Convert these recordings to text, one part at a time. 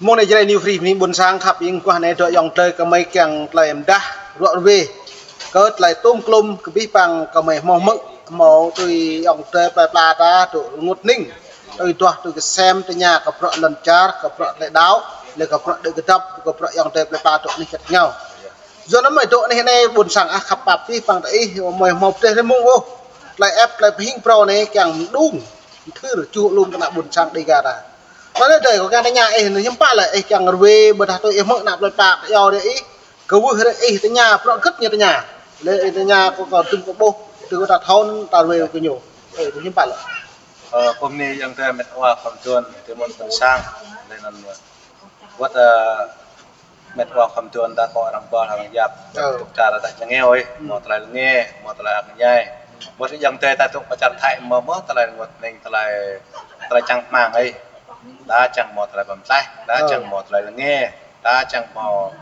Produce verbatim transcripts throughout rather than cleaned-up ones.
Mơ̆ng anai Jrai New Free anai ƀôn sang khăp ing kuah anai dŏ ayŏng adơi kơmơi kiăng tơlơi mơdah ruă ruê. Kơ tơlơi tôm klôm kơ abih bang kơmơi hmâo hmư̆, hmâo tui ayŏng adơi plơi pla ta dŏ rơngot hning. Tui duah tui kơsem tơña kơ bruă lŏn čar, kơ bruă tơlơi đaŏ, lĕ kơ bruă đư̆ kơdŏp, kơ bruă ayŏng adơi plơi pla dŏ anih čar rơngiao. Yua anŭn mơ̆ dŏ anih anai ƀôn sang ah khăp pap abih bang ta ih, mơi hmâo pơdeh rơmung ôh. Tơlơi ĕp, tơlơi pơhing phrâo anai kiăng mơđung, mơthưr čuh lŏm kơ ană ƀôn sang Dêga ta. Mơ̆ anai adơi kâo kiăng tơña ih, anŭn hiư̆m pă lĕ ih kiăng ruê, ƀôdah tui ih hmư̆ ană plơi pla kơ yua rê ih, kơ wơ̆t rê ih tơña, bruă hơget ñu tơña. Lĕ ih tơña kơ kâo tŭm kơ ƀuh, tŭm kơ ta thâo anŭn ta ruê kơ ñu. Ơ, anŭn hiư̆m pă lĕ. Ơ, pơm anai ayŏng adơi met wa khŏm tuan, tơmơ̆n ƀôn sang, lĕ anŭn wơ̆t, ơ, met wa khŏm tuan ta kơ arăng ƀôl arăng yap. Ơ. Tŭk čar ta čơngeo ih, hmâo tơlơi lơnge, hmâo tơlơi ăk ñai. Ƀôdah ayŏng adơi ta tŭk pơ čar Thái hmâo hmâo tơlơi rơngot hning, tơlơi, tơlơi čang rơmang ih. Đa čang hmâo tơlơi pơmtlaih, đa čang hmâo tơlơi lơnge, đa čang hmâo,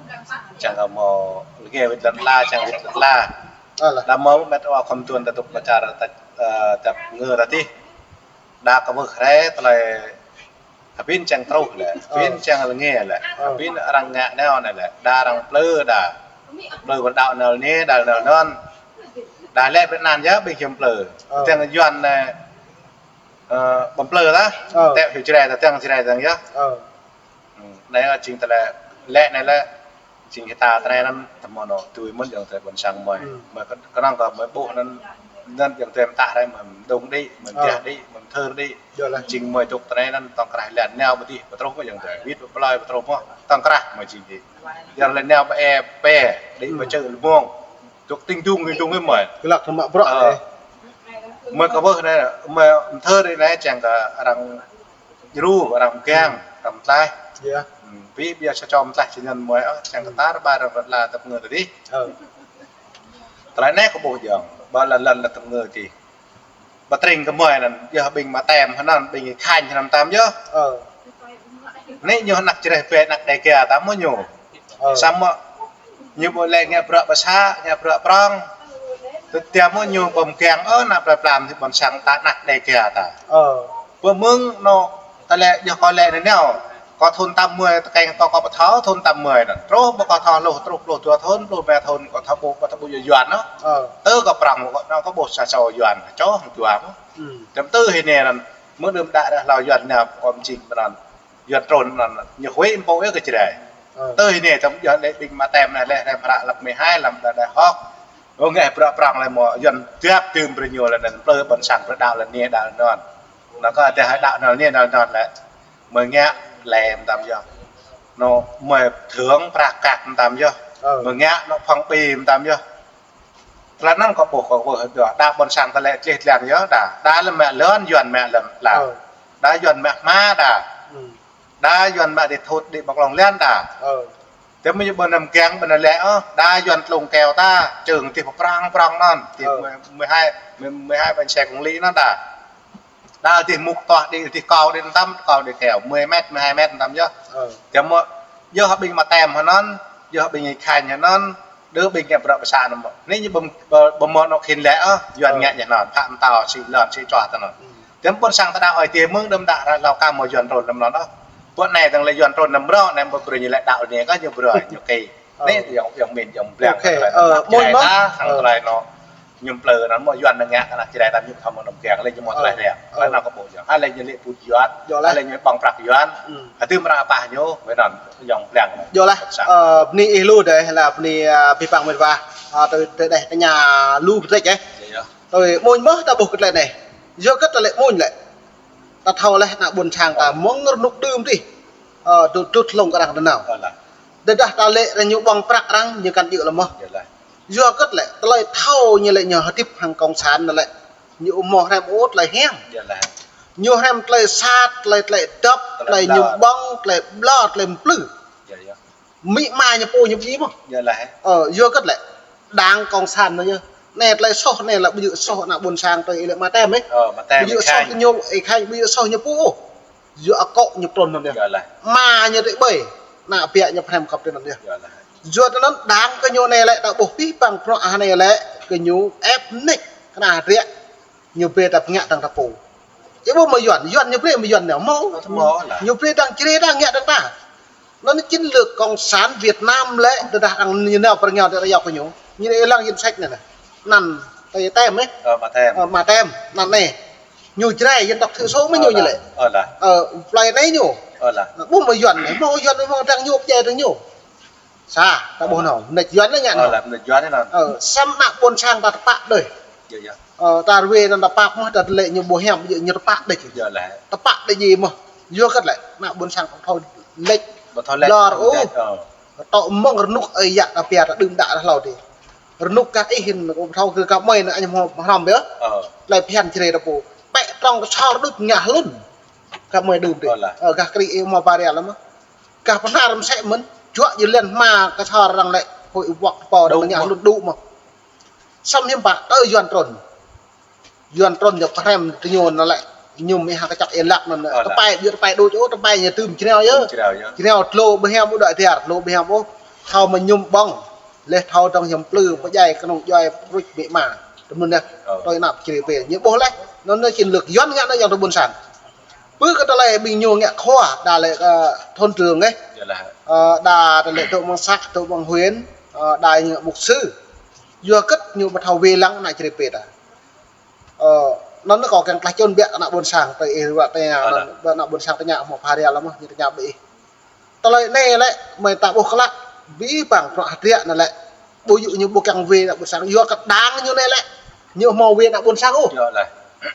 čang hmâo lơnge wĭt lŏn ala, čang wĭt lŏn ala. Đa hmâo met wa khŏm tuan ta tŭk pơ čar ta, ơ, ta ngơ ta tih. Đa kơ wơ̆t hrơi tơlơi hơbĭn čang truh lĕ, hơbĭn čang lơnge lĕ, hơbĭn arăng ngă nao anai lĕ, đa arăng plư đa. Plư pơđaŏ nao anai, đa nao anŭn. Đa lĕ Việt Nam yơh ƀing hiư̆m plư. Tơdang Yuan anai, ơ, ƀu plư ta, tĕ hiu Jrai ta, tơdang Jrai tơdang yơh. Anai jing tơlơi lĕ anai lĕ, jing hơta tơnai anŭn tơmơ̆n ôh, tui mơ̆n ayŏng adơi ƀôn sang mơi. Mơi kơ-, kơnơ̆ng kơ mơi ƀuh anŭn, anŭn ayŏng adơi mơta rai mơi mơđung đĭ, mơi mơdeh đĭ, mơi mơthưr đĭ. Jing mơi tŭk tơnai anŭn tŏng krah lĕ nao pơ adih pơtruh mơ̆ ayŏng adơi, wĭt pơ plơi pơtruh mơ̆, tŏng krah mơi jing đĭ. Yua lĕ nao pơ e pe, đĭ pơ čư̆ lơmông. Tŭk ting dung, ting dung mơi. Glăk tơmă bruă. Mơi kơ wơ̆t anai, mơi mơthưr đĭ anai čang kơ arăng djru, arăng mơgang, arăng mơtlaih. Ƀu, ƀu sa čô mơtlaih čơñăn mơi ôh, čang kơ tar ƀar arăng rơ̆t la tơpơngơ̆ tơdih. Tơlơi anai kơ ƀuh ayŏng, ƀă lŏn lŏn la tơpơngơ̆ tih. Ƀă tring kơ mơi anŭn, yơh ƀing Mơtem hơnăn, ƀing Khañ hơnăn tam yơh. Anai ñu anăk Jrai ƀĕ anăk Dêga ta mơ̆ ñu. Samơ̆ ñu ƀu lĕ ngă bruă pơsă, ngă bruă prŏng. Tơdah mơ̆ ñu ƀu mơgang ôh ană plơi pla tih ƀôn sang ta anăk Dêga ta. Pơmưng anŭn tơlơi yơh kâo lĕ anai nao. Kâo thun tăm mơi tơkeng kâo kâo ƀu thâo thun tăm mơi anŭn. Truh ƀu kâo thâo hluh, truh pluh dua thun, pluh rơma thun kâo thâo ƀuh, kâo thâo ƀuh Yuan anŭn. Tơ kâo prŏng kâo anŭn kâo ƀuh sa čô Yuan, čô hăng dua mơ̆. Tơm tơ hĭ anai anŭn, mơ̆ng đưm đă ră hlâo Yuan nao kâo mơjing pơ anŭn. Yuan trŭn anŭn, ñu huĭ mpŭ yơh kơ Jrai. Tơ hĭ anai tơm Yuan lĕ ƀing Mơtem anai lĕ hrăm hră lăp mơi hai lăm đa đa hŏk. Ơ ngă bruă prŏng lĕ mơ̆ Yuan dăp tơm brơi ñu lĕ anŭn plư ƀôn sang brơi đaŏ lĕ anai đaŏ lĕ anŭn. Anŭn kơ tơdah đaŏ anŭn anai đaŏ anŭn lĕ. Mơi ngă lĕ mơtam yơh. Anŭn mơi thưởng prăk kăk mơtam yơh. Mơi ngă anŭn phong bì mơtam yơh. Tơlơi anŭn kâo ƀuh, kâo ƀuh yơh. Đa ƀôn sang ta lĕ čih tơlơi yơh đa. Đa lĕ mă lŏn Yuan mă lŏn la. Đa Yuan mă hma đa. Đa Yuan mă đĭ thut đĭ ƀơ̆ng lŏng lĕn đa. Tơm mơi ƀu năm kiăng ƀu năm lĕ ôh. Đa Yuan tlung keo ta, čơ̆ng tih pơ prŏng prŏng anŭn. Tih mười, mười hai, mười, mười hai bánh xe công lý anŭn đa. Đa tih mŭk toh đĭ tih kâo đĭ tăm, kâo đĭ keo mười mét, mười hai mét tăm yơh. Tơm mơ̆ yơh ƀing Mơtem hơnăn, yơh ƀing Khañ hơnăn, đơ ƀing ngă bruă pơsă anŭn mơ̆. Anai ñu ƀu, ƀu, ƀu mơ̆ anŏ khĭn lĕ ôh, Yuan ngă ñu anŭn, phă mơtâo, sĭ lŏn, sĭ čoh tơ anŭn. Tơm ƀôn sang ta đaŏ ơi tih mơ̆ng đưm đă ră hlâo ka mơ̆ Yuan trŭn anŭn mơ̆n ôh. Pơ anai tơdang lĕ Yuan trŭn anŭn mơ̆n, anai ƀu brơi ñu lĕ đaŏ anai kơ ñu brơi ñu kĭ. Anai ayŏng, ayŏng min, ayŏng blang. Ơ, mơi mơ̆. Hăng tơlơi anŭn. Ñu plư anŭn mơ̆ Yuan ngă kơ anăk Jrai ta ñu thâo mơ̆ anŭn mơgang lĕ ñu mơ̆ tơlơi rĕ. Tơlơi anŭn kâo ƀuh yơh. Hă lĕ ñu lĕ put Yuan. Hă lĕ ñu ƀơ̆ng prăk Yuan. Hơdôm ră pah ñu, wơ̆t anŭn ayŏng blang. Yơh lah, ơ, bơni ih lu dêh, lah bơni, ơ, abih bang met wa, ơ, tơ, tơ dêh tơña lu kơtrĕč yơh. Tui mơ̆n mơ̆ ta ƀuh kơ tơlơi anai. Yua kơ tơlơi mơ̆n lĕ. Ta thâo lĕ ană ƀôn sang ta mơ̆ng rơnŭk đưm tih. Ơ, tŭ, tŭ tlung kơ arăng tơ nao. Tơdah ta lĕ ră ñu ƀơ̆ng prăk arăng, ñu kăn djơ̆ lĕ mơ̆. Yua kơ tơlơi, tơlơi thâo ñu lĕ ñu hơdip hăng cộng sản anŭn lĕ. Ñu ƀu hmâo hrăm ôh tơlơi hiam. Ñu hrăm tơlơi sat, tơlơi, tơlơi dŏp, tơlơi ñu ƀơ̆ng, tơlơi ƀlŏr, tơlơi mplư. Amĭ ama ñu pô ñu ƀu djơ̆ mơ̆. Ơ, yua kơ tơlơi. Đảng cộng sản anŭn yơh. Anai tơlơi soh, anai lĕ ƀu djơ̆ soh ană ƀôn sang tui ih lĕ Mơtem ih. Ƀu djơ̆ soh kơ ñu, ih Khañ ƀu djơ̆ soh ñu pô ôh. Yua akŏ ñu trŭn anŭn yơh. Ama ñu tơƀơi. Ană ƀiă ñu pơhrăm kăp tui anŭn yơh. Yua tui anŭn đảng kơ ñu anai lĕ ta ƀuh abih bang bruă anai lĕ kơ ñu ĕp nik kơ ană rĕ. Ñu brơi ta pơngă dơ̆ng ta pô. Ih ƀuh mơ̆ Yuan, Yuan ñu brơi mơ̆ Yuan nao mơ̆. Ñu brơi dơ̆ng Jrai ta ngă dơ̆ng ta. Anŭn chiến lược cộng sản Việt Nam lĕ, tơdah arăng ñu nao pơ rơngiao tơ rơyau kơ ñu. Ñu lĕ lăng danh sách anai nè. Anăn tơ tem ih. Ơ, mă tem. Ơ, mă tem, anăn anai. Ñu Jrai dân tộc thiểu số mơ̆ ñu, ñu lĕ. Ơ, lah. Ơ, plơi anai ñu. Ơ, lah. Ƀu mơ̆ Yuan anai, mơ̆ Yuan anai, mơ̆ đang ñu, pơdjai đang ñu. Sa, ta ƀuh nao, mơneč Yuan anai ngă nao. Ơ, lah, mơneč Yuan anai nao. Ơ, samơ̆ ană ƀôn sang ta tơpă đơi. Yơh, yơh. Ơ, ta rơwe anăn ta pap mơ̆, ta lĕ ñu ƀu hiam, ñu tơpă đĕč. Yơh, lah. Tơpă đĕč mơ̆. Yua kơ lĕ, ană ƀôn sang ƀu thâo lĕč. Ƀu thâo lĕč, lor ƀu thâo ôh. Lĕč, ơ. Tŏ mơ̆ng rơnŭk ơi yă ta pia ta đưm đă ta hlâo dih. Rơnŭk gah ih hin, ƀu thâo kơ gah mơi anai ñu hmâo hrăm biă. Ơ. Tơlơi phiăn Jrai ta pô. Pĕ trong kơsor đôč ngă hlŭn. Gah mơi đưm dih. Ơ, lah. Ơ, gah kri ih hmâo ba rơyal mơ̆. Gah pơhnar mơsĕ mơ̆n, juă jơlan hma kơsor arăng lĕ, hơi wŏk pô arăng ngă hlŭn đŭ mơ̆. Samơ̆ hiư̆m pă, tơ Yuan trŭn. Yuan trŭn ñu pơhrăm tơ ñu anŭn lĕ, ñu mơ̆ hăng kơčŏk ih lăk anŭn lĕ. Ơ, lah. Tơpai, biă tơpai đôč ôh, tơpai ñu tưm jrao yơh. Tưm jrao yơh. Jrao tlô ƀu hiam ôh đuaĭ tiar, tlô ƀu hiam ôh. Thâo mơ̆ ñu ƀơ̆ng, leh thâo dơ̆ng hiam plư, pơdjai kơnung djuai, ruč mĭ ma. Tơmơ̆n lĕ, ơ, tui anăp Jrai pê. Ñu ƀuh leh, anŭn lĕ chiến lược Yuan ngă anŭn yơh tơ ƀôn sang. Pơ kơ tơlơi ƀing ñu ngă khua, đa lĕ, ơ, thôn trưởng ih. Yơh lah. Ơ, đa tơlơi tŭ mơ̆ng xã, tŭ mơ̆ng huyện, ơ, đa ngă mục sư. Yua kơ ñu ƀu thâo wai lăng ană Jrai pê ta. Ơ, anŭn kâo kiăng klah čŭn biă ană ƀôn sang, tơ ih ruă tơña, ơ, lah, anŭn, ană ƀôn sang tơña hmâo phara lăm mơ̆, ñu tơña ƀơi ih. Tơlơi anai lĕ, mơi ta ƀuh klă, abih bang prŏng hơdră anai lĕ. Ƀu djơ̆ ñu ƀu kiăng wai ană ƀôn sang, yua kơ đảng ñu anai lĕ. Ñu hmâo wai ană ƀôn sang ôh. Yơh lah.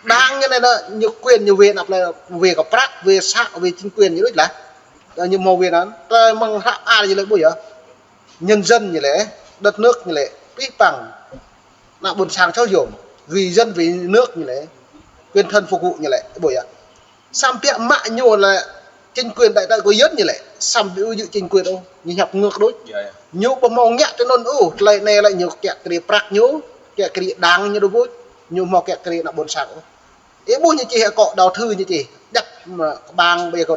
Đảng ñu anai nă, ñu quyền ñu wai ană plơi, wai kơ prăk, wai xã, wai chính quyền ñu đôč lah. Yua ñu hmâo wai anŭn, tơlơi mơ̆ng hră mơar ñu lĕ ƀu yơh. Nhân dân ñu lĕ, đất nước ñu lĕ, abih bang. Ană ƀôn sang čô yôm, vì dân vì nước ñu lĕ, quyền thần phục vụ ñu lĕ, ƀu yơh. Samơ̆ biă mă ñu lĕ chính quyền đại tá của dân ñu lĕ, samơ̆ ƀu djơ̆ chính quyền ôh, ñu hiăp ngược đôč. Yơh, yơh. Ñu ƀu hmâo ngă tui anŭn ôh, tơlơi anai lĕ ñu kiăng kri prăk ñu, kiăng kri đảng ñu đôč, ñu hmâo kiăng kri ană ƀôn sang ôh. Ih ƀuh ñu čih akŏ đầu thư ñu čih, djăp mă kơƀang ƀơi akŏ.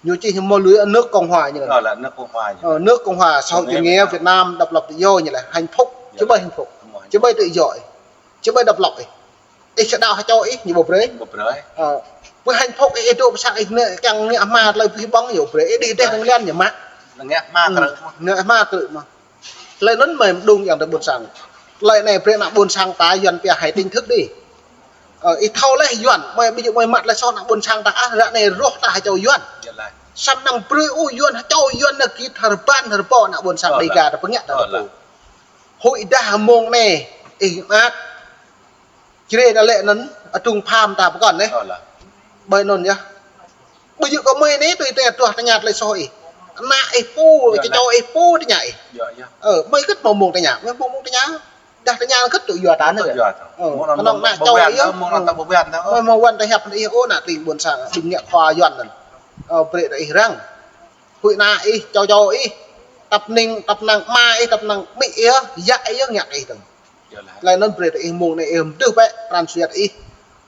Ñu čih hmâo lui nước Cộng hòa ñu lĕ. Ơ, là nước Cộng hòa ñu. Ơ, nước Cộng hòa xã hội chủ nghĩa Việt Nam độc lập tự do ñu lĕ, hạnh phúc, yơh, chứ ƀai hạnh phúc, hmâo hạnh phúc, chứ ƀai tự do, chứ ƀai độc lập. Ih sơđao hơčâo ih, ñu ƀu brơi. Ƀu brơi. Ơ. Pơ hạnh phúc ih, ih dŏ pơ sang ih, anai kiăng ngă hma tơlơi ƀu ƀơ̆ng, ñu ƀu brơi. Ih đĭ dêh tơ̆ng liăn ñu mă. Ngă hma, ư, krư̆ mơ̆. Ngă hma krư̆ mơ̆. Tơlơi anŭn mơi mơđung yang tơ ƀôn sang. Tơlơi anai brơi ană ƀôn sang ta Yuan pia hãy tỉnh thức đi. Ơ, ih thâo leh Yuan, mơi ƀu djơ̆ mơi mă tơlơi soh ană ƀôn sang ta ah, ră anai rŏh ta hơčâo Yuan. Yơh lah. Samơ̆ năng brơi ôh Yuan hơčâo Yuan anai kơ thar ƀan thar ƀô ană ƀôn sang. Ơ, Đêga lah. Ta pơngă ta. Ơ, pô lah. Hơi dah mông anai, ih mă Jrai ta lĕ anŭn, adung pham ta pơkŏn neh. Ơ, lah. Ƀơi anŭn yơh. Ƀu djơ̆ kơ mơi anai tui tơña tuah tơña tơlơi soh ih. Ană ih pô, yơh, čơčô lah, ih pô tơña ih. Yơh, yơh. Ơ, mơi kơ̆t hmâo mông tơña, mơi hmâo mông tơña. Dah tơña kơ̆t tŭ yua ta anai. Tŭ yua ta. Ơ, mông anŭn kơnơ̆ng ană mông čô ƀu ƀuăn ih yơh. Ơ, mông anŭn ta ƀu ƀuăn ih. Mơi hmâo ƀuăn ta hiăp ih ôh ană tring ƀôn sang, đing ngă khua Yuan anŭn. Ơ, brơi ta ih răng. Huĭ ană ih, čô čô ih. Tăp ning, tăp năng ama ih, tăp năng amĭ ih, yă ih, ngă ih dơ̆ng. Yơh lah. Tơlơi anŭn brơi ta ih mông anai ih mơdưh bĕ pran jua ih.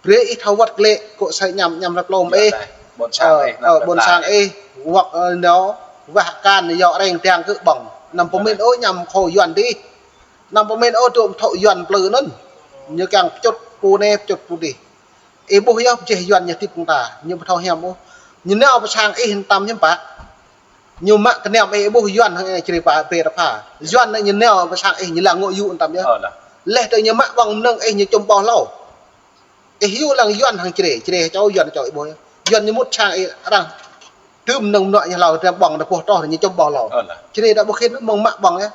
Brơi ih thâo wơ̆t glaĭ, kŏ sĕ añăm, añăm hlăp lŏm ih. Yơh lah. Ƀôn sang, ơ, ih, ơ, anăp ƀôn sang ih, wơ̆t, ơ, nao, wah akan, yua areng tiang kơ ƀơ̆ng. Anăm pơmĭn ôh añăm khô Yuan dih. Anăm pơmĭn ôh dŏ mơthŏ Yuan plư anŭn. Ñu kiăng pơčŭt pô anai, pơčŭt pô dih. Ih ƀuh yơh, pơjeh Yuan ñu hơdip hăng ta, ñu ƀu thâo hiam ôh. Ñu nao pơ sang ih tăm hiư̆m pă. Ñu mă kơnăm ih, ih ƀuh Yuan hăng Jrai pha, brơi ta pha. Yuan anai ñu nao pơ sang ih, ñu lăng ngŏ yŭ tăm yơh. Ơ, lah. Leh tơ ñu mă ƀơ̆ng mơnơ̆ng ih, ñu čum ƀô̆ hlâo. Ih yŭ lăng Yuan hăng Jrai, Jrai hơčâo Yuan hơčâo ih ƀuh yơh. Yuan ñu mŭt sang ih arăng. Tơm mơnơ̆ng mơnuă ñu hlâo, tơm ƀơ̆ng ta pô tŏh, ñu čum ƀô̆ hlâo. Ơ, lah. Jrai ta ƀu khĭn mơ̆ng mă ƀơ̆ng yơh.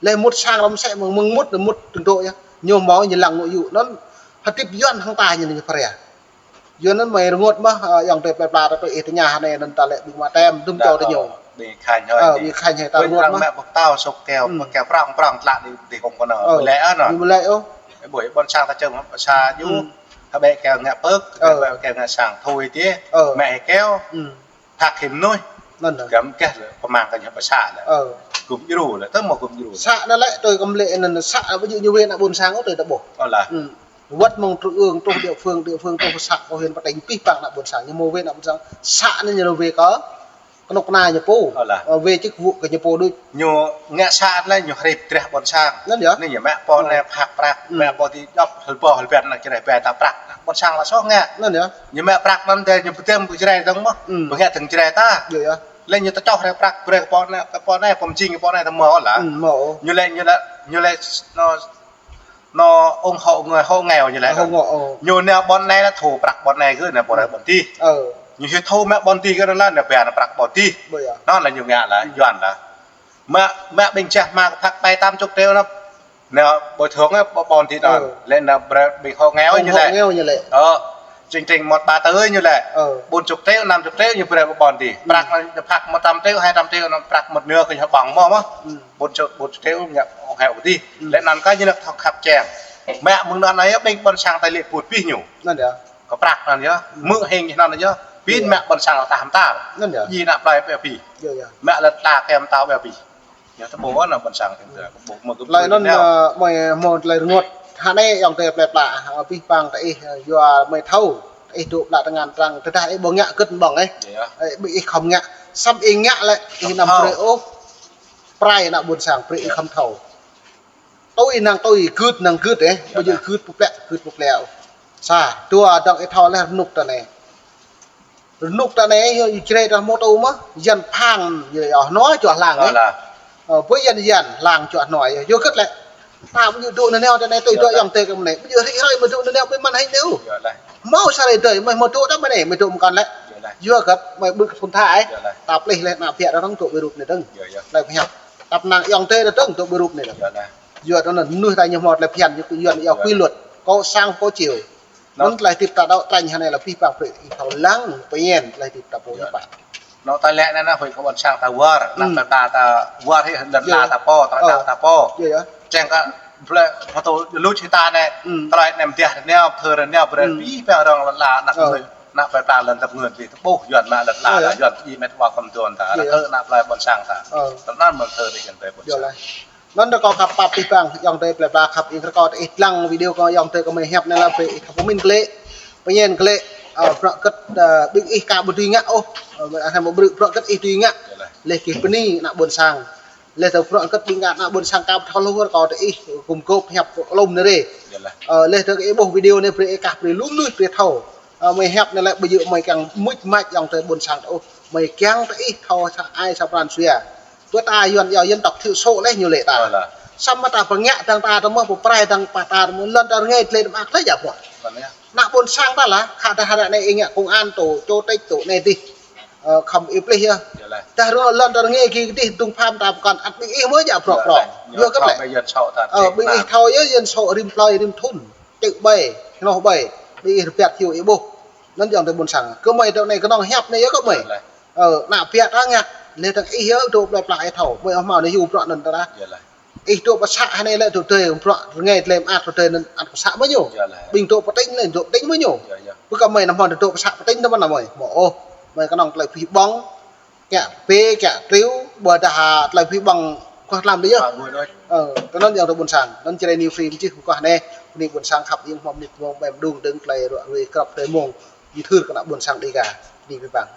Leh mŭt sang lăm sĕ mơ̆ng, mơ̆ng mŭt, mŭt tơdŏ yơh. Ñu hmâo ñu lăng ngŏ yŭ anŭn. Hơdip Yuan hăng ta ñu ñu phara. Yua anŭn mơi rơngot mơ̆, ơ, yang tơi plơi pla ta tui ih tơña hơnai anŭn ta lĕ ƀing mă tem, dŭm čô ta ñu. Ơ, ƀing khanh hơi ta rơngot mơ̆. Ƀing mă ƀơ̆k tao sŏk keo, ƀơ̆k keo prŏng prŏng tlă đĭ, đĭ hông kơ anŭn. Ơ, ƀu lĕ ôh anŭn. Ƀu lĕ ôh. Ƀuh ƀôn sang ta čơ̆ng pơ sa ñu. Hơbĕ keo ngă pơ̆k, hơbĕ keo ngă sang thui tih. Ơ. Mă keo. Phak hĭ mơnuih. Anŭn. Găm keh lĕ pơmang kơ ñu pơ sa lĕ. Ơ. Gum djru lĕ, tơm mơ̆ gum djru. Sa anŭn lĕ, tui kăm lĕ anŭn sa, ƀu djơ̆ ñu wai ană ƀôn sang ôh, tui ta ƀuh. Ơ lah. Ơ. Wơ̆t mơ̆ng trung ương truh địa phương, địa phương truh xã, huyện, pơtĕng abih bang ană ƀôn sang, ñu hmâo wai ană ƀôn sang. Sa anŭn ñu wai kơ kơnuk kơna ñu pô. Ơ lah. Ơ, wai chức vụ kơ ñu pô đôč. Ñu ngă sa lĕ ñu hrip drah ƀôn sang. Anŭn yơh. Anai ñu mă pô anai phak prăk, mă pô ti djŏp hơbô hơbăn ană Jrai ƀai ta prăk. Ƀôn sang lă soh ngă. Anŭn yơh. Ñu mă prăk anŭn tơ ñu pơtĕng kơ Jrai dơ̆ng mơ̆. Pơngă dơ̆ng Jrai ta. Yơh yơh. Lĕ ñu ta čoh rĕ prăk brơi kơ pô anai, kơ pô anai, pô mjing kơ pô anai ta mơ̆ ôh lah. Ư, mơ̆ ôh. Ñu lĕ, ñu lĕ, ñu lĕ, ñu lĕ, ñu ôh hŏ ngơi, hŏ ngeo ñu lĕ. Hŏ ngeo, ôh. Ñu nao ƀôn anai lah thâo prăk ƀôn anai kơ nao ƀôn anai ƀôn adih. Ơ. Ñu hyu thâo mă ƀôn adih kơ nao lah nao ƀiă nao prăk ƀôn adih. Ƀu yơh. Nao lah ñu ngă lah, Yuan lah. Mă, mă ƀing čeh mă kơ phak ƀai tám chục triệu nao. Nao bồi thường á, ƀôn adih nao. Ơ. Lĕ nao brơi ƀing hŏ ngeo ñu lĕ. Hŏ ngeo ñu lĕ. Ơ. Chương trình một ba tư ñu lĕ. Ơ. Bốn chục triệu, năm chục triệu ñu brơi ƀôn adih. Ư. Prăk nao phak một trăm triệu, hai trăm triệu nao prăk một nửa kơ ñu ƀơ̆ng mơ̆ mơ̆. Ư. Bốn chục, bốn chục triệu ñu hŏ ngeo adih. Ư. Lĕ anŭn kơ ñu nao thâo khăp čeng. Mă mơ̆ng anŭn anai ƀing ƀôn sang ta lĕ put pih ñu. Anŭn yơh. Kơ prăk anŭn yơh. Ư. Mơ̆ hing anŭn yơh. Pin mă ƀôn sang ta hăm ta. Anŭn yơh. Ji nao plơi ƀiă pih. Yơh, yơh. Mă lĕ ta kem ta ƀiă pih. Ñu ta ƀuh anŭn ƀôn sang ta, ta ƀuh mơ̆ gơ̆p lơi anŭn, ơ, mơi hmâo tơlơi rơngot. Hă anai ayŏng adơi plơi pla, ơ, abih bang ta ih, ơ, yua mơi thâo. Ta ih dŏ ƀlă tơngan trang, tơdah ih ƀu ngă gơ̆t ƀơ̆ng ih. Yơh. Ơ, ƀing ih khŏm ngă. Samơ̆ ih ngă lĕ, ih anăm brơi ôh. Prai ană ƀôn sang, brơi ih khŏm thâo. Tui năng tui, gưt năng gưt, ơ. Yơh. Ƀu djơ̆ gưt pơplĕ, gưt pơplĕ. Sa, dua dŏng ih thâo lĕ rơnŭk ta anai. Rơnŭk ta anai, yua Jrai ta hmâo tŭ mơ̆, yan phang, yua yua hnoi čuah hlang, ơ. Ơ, ƀơi yan yan, hlang čuah hnoi, yua, yua gơ̆t lĕ. Ta ƀu djơ̆ dŏ nanao ta anai, tui dŏ ayŏng adơi kơ mơ̆ng anai. Ƀu djơ̆ rĭ hrơi mơi dŏ nanao ƀơi mơ̆n hĭ anai. Yua lĕ. Hmâo sa hrơi adơi, mơi hmâo dŏ ta mơ̆ng anai, mơi dŏ mơkăn lĕ. Yua lĕ. Yua gơ̆t, mơi ƀư̆ kơ phun tha, ơ. Yua lĕ. Ta plih lĕ, ană ƀiă ta rŏng dŏ ƀơi rup anai dơ̆ng. Yua, yua. Lĕ phiăn. Tăp năng ayŏng adơi ta dơ̆ng dŏ ƀơi rup anai dơ̆ng. Yua lĕ. Yua ta anŭn, mơnuih ta ñu hmâo tơlơi phiăn, ñu kơ yuan, yua quy luật. Cộng sản, cộng chiều. Anŭn tơlơi hơdip ta dŏ trăn hă anai lĕ abih bang brơi ih thâo lăng pơñen tơlơi hơdip ta pô ñu pă. Nao ta lĕ anai nă huĭ kơ ƀôn sang ta wơr, nă plơi pla ta wơr hĭ lŏn la ta pô, ta đăo ta pô. Yơh, yơh. Čeng kơ plơi pla ta luč hĭ ta anai, tơlơi anai mơdiah rơneo, pơthâo rơneo, brơi abih bang rŏng lŏn la, nă plơi, nă plơi pla lŏn dăp ngơn, abih ta ƀuh, Yuan mă lŏn la, Yuan ih met wa khŏm dŏ ta, rơkâo nă plơi ƀôn sang ta. Tơl anŭn mơ̆ pơthâo rĭ Yuan plơi ƀôn sang. Anŭn rơkâo khăp pap abih bang, ayŏng adơi plơi pla khăp, ih rơkâo ta ih lăng video kơ ayŏng adơi kơ mơi hiăp anai lă brơi ih khăp pơmĭn glaĭ, pơñen glaĭ, ơ, bruă gơ̆t, ơ, ƀing ih ka ƀu dưi ngă ôh, ơ, anai mơ̆ bruă, bruă gơ̆t ih dưi ngă. Yơh lĕ. Leh kih bơni ană ƀôn sang. Leh tơ bruă gơ̆t ƀing ană ƀôn sang ka ƀu thâo hluh rơkâo ta ih gum gôp hiăp kơ lŏm anai rê. Yơh lĕ. Ơ, leh tơ ih ƀuh video anai brơi ih kah brơi lu mơnuih brơi thâo. Ơ, mơi hiăp anai lĕ ƀu djơ̆ mơi kiăng mŭč mač ayŏng adơi ƀôn sang ta ôh. Mơi kiăng ta ih thâo sa ai sa pran jua. Ƀơi ta Yuan yua dân tộc thiểu số leh ñu lĕ ta. Ơ lă. Samơ̆ ta pơngă dơ̆ng ta, ta mơ̆ pơprai dơ̆ng pă ta, ta mơ̆ lŏn ta rơngai tơlơi mơak tơlơi djăp mơ̆. Ơ lă. Ană ƀôn sang ta lah, khă dah ră anai ih ngă công an tŭ, chủ tịch tŭ anai adih. Ơ, khŏm ih plih yơh. Yơh lĕ. Dah rơngai lŏn ta rơngai gih adih, dŭng pham ta pơkŏn ăt ƀing ih mơ̆ djăp prŏk prŏk. Yơh lĕ. Yua kơ lĕ. Ơ, ƀing ih thâo yơh, dân số rĭm plơi rĭm thŭn. Čư̆ ƀai, hnoh ƀai, ƀing ih rơbat hiu ih ƀuh. Anŭn ayŏng adơi ƀôn sang. Kơ mơi dŏ anai kơnơ̆ng hiăp anai yơh kơ mơi. Yơh lĕ. Ơ, ană ƀiă ta ngă, leh dơ̆ng ih yơh dŏ plơi pla ih thâo, mơi ôh hmâo anai hiu bruă anŭn ta lah. Yơh lĕ. Ih dŏ pơ să hă anai lĕ dŏ tơdơi, bruă rơngai tơlơi mơak tơdơi anŭn ăt pơ să mơ̆ ñu. Yơh lĕ. Ƀing dŏ pơ tỉnh lĕ, dŏ tỉnh mơ̆ ñu. Yơh, yơh. Ƀu kơ mơi anăm hmâo dŏ pơ să pơ tỉnh tơ mơ̆n anăm mơi. Mơ̆ ôh, mơi kơnơ̆ng tơlơi phi ƀơ̆ng, kiă bê, kiă triu, ƀôdah tơlơi phi ƀơ̆ng kơ tlam tơ yơh. Ơ, tơ anŭn ayŏng adơi ƀôn sang. Anŭn Jrai New Free mơčih kơ anai, bơni ƀôn sang khăp iăng hmâo mơnit mông ƀem đung dơ̆ng tơlơi ruă ruê krăp tơlơi mông. Ñu thâo kơ ană ƀôn sang Dega. Bơni abih bang.